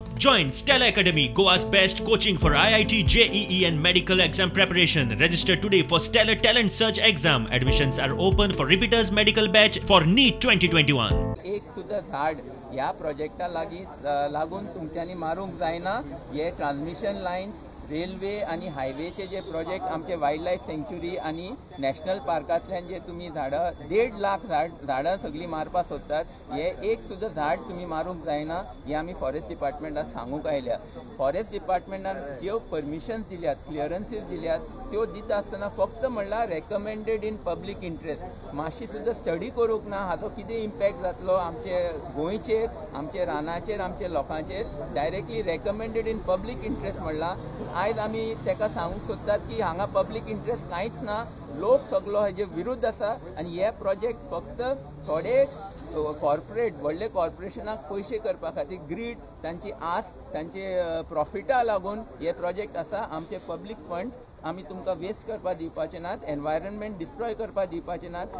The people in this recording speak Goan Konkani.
Join Stella Academy, Goa's best coaching for IIT, JEE, and medical exam preparation. Register today for Stellar Talent Search exam. Admissions are open for repeaters medical batch for NEET 2021. एक सुद्दां झाड ह्या प्रोजेक्टा लागीं लागून तुमच्यांनी मारूंक जायना. हे ट्रान्समिशन लायन्स, रेल्वे आनी हायवेचे जे प्रोजेक्ट, आमचे वायल्ड लायफ सँक्च्युरी आनी नॅशनल पार्कांतल्यान जे तुमी झाडां, 1.5 लाख झाडां सगळीं मारपाक सोदतात, हे एक सुद्दां झाड तुमी मारूंक जायना, हें आमी फॉरेस्ट डिपार्टमेंटाक सांगूंक आयल्या. फॉरेस्ट डिपार्टमेंटान ज्यो परमिशन्स दिल्यात, क्लियरन्सीस दिल्यात, त्यो दिता आसतना फक्त म्हणल्यार रेकमेंडेड इन पब्लीक इंट्रस्ट. मातशी सुद्दां स्टडी करूंक ना हाचो कितें इम्पॅक्ट जातलो आमचे गोंयचेर, आमचे रानाचेर, आमचे लोकांचेर. Directly recommended in public interest म्हणलां. पूण आयज आमी ताका सांगूंक सोदतात की हांगा पब्लीक इंट्रस्ट कांयच ना. लोक सगलो हेजे विरुद्ध आसा आनी हे प्रोजेक्ट फक्त थोडे कॉर्पोरेट, व्हडले कॉर्पोरेशनाक पयशे करपा खातीर, ग्रीड, तांची आस, तांचे प्रॉफिटा लागून हे प्रोजेक्ट आसा. आमचे पब्लीक फंड्स आमी तुमकां वेस्ट करपाक दिवपाचे नात, एनवायरमेंट डिस्ट्रॉय करपाक दिवपाचे नात.